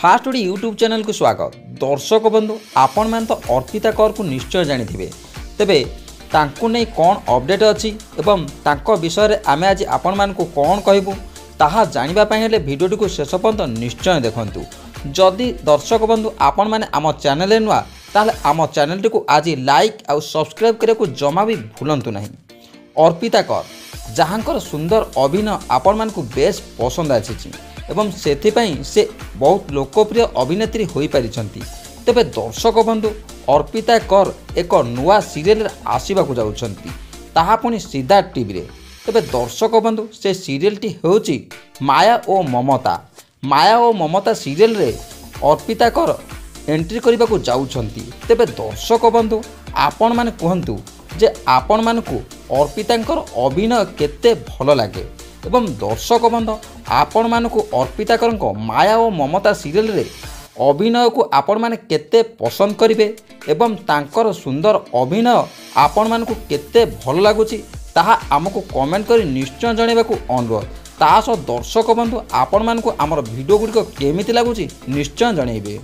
First ଓଡ଼ି YouTube ଚ୍ୟାନେଲକୁ ସ୍ୱାଗତ। ଦର୍ଶକ ବନ୍ଧୁ, ଆପଣମାନେ ତ ଅର୍ପିତା କରକୁ ନିଶ୍ଚୟ ଜାଣିଥିବେ। ତେବେ ତାଙ୍କୁ ନେଇ କ'ଣ ଅପଡ଼େଟ୍ ଅଛି ଏବଂ ତାଙ୍କ ବିଷୟରେ ଆମେ ଆଜି ଆପଣମାନଙ୍କୁ କ'ଣ କହିବୁ, ତାହା ଜାଣିବା ପାଇଁ ହେଲେ ଭିଡ଼ିଓଟିକୁ ଶେଷ ପର୍ଯ୍ୟନ୍ତ ନିଶ୍ଚୟ ଦେଖନ୍ତୁ। ଯଦି ଦର୍ଶକ ବନ୍ଧୁ ଆପଣମାନେ ଆମ ଚ୍ୟାନେଲରେ ନୂଆ, ତାହେଲେ ଆମ ଚ୍ୟାନେଲଟିକୁ ଆଜି ଲାଇକ୍ ଆଉ ସବସ୍କ୍ରାଇବ୍ କରିବାକୁ ଜମା ବି ଭୁଲନ୍ତୁ ନାହିଁ। ଅର୍ପିତା କର, ଯାହାଙ୍କର ସୁନ୍ଦର ଅଭିନୟ ଆପଣମାନଙ୍କୁ ବେଶ୍ ପସନ୍ଦ ଆସିଛି ଏବଂ ସେଥିପାଇଁ ସେ ବହୁତ ଲୋକପ୍ରିୟ ଅଭିନେତ୍ରୀ ହୋଇପାରିଛନ୍ତି। ତେବେ ଦର୍ଶକ ବନ୍ଧୁ, ଅର୍ପିତା କର ଏକ ନୂଆ ସିରିଏଲରେ ଆସିବାକୁ ଯାଉଛନ୍ତି, ତାହା ପୁଣି ସିଦ୍ଧାର୍ଥ ଟିଭିରେ। ତେବେ ଦର୍ଶକ ବନ୍ଧୁ, ସେ ସିରିଏଲଟି ହେଉଛି ମାୟା ଓ ମମତା। ମାୟା ଓ ମମତା ସିରିଏଲରେ ଅର୍ପିତା କର ଏଣ୍ଟ୍ରି କରିବାକୁ ଯାଉଛନ୍ତି। ତେବେ ଦର୍ଶକ ବନ୍ଧୁ, ଆପଣମାନେ କୁହନ୍ତୁ ଯେ ଆପଣମାନଙ୍କୁ ଅର୍ପିତାଙ୍କର ଅଭିନୟ କେତେ ଭଲ ଲାଗେ ଏବଂ ଦର୍ଶକ ବନ୍ଧୁ, ଆପଣମାନଙ୍କୁ ଅର୍ପିତା କରଙ୍କ ମାୟା ଓ ମମତା ସିରିଏଲରେ ଅଭିନୟକୁ ଆପଣମାନେ କେତେ ପସନ୍ଦ କରିବେ ଏବଂ ତାଙ୍କର ସୁନ୍ଦର ଅଭିନୟ ଆପଣମାନଙ୍କୁ କେତେ ଭଲ ଲାଗୁଛି, ତାହା ଆମକୁ କମେଣ୍ଟ କରି ନିଶ୍ଚୟ ଜଣାଇବାକୁ ଅନୁରୋଧ। ତା ସହ ଦର୍ଶକ ବନ୍ଧୁ, ଆପଣମାନଙ୍କୁ ଆମର ଭିଡ଼ିଓ ଗୁଡ଼ିକ କେମିତି ଲାଗୁଛି ନିଶ୍ଚୟ ଜଣାଇବେ।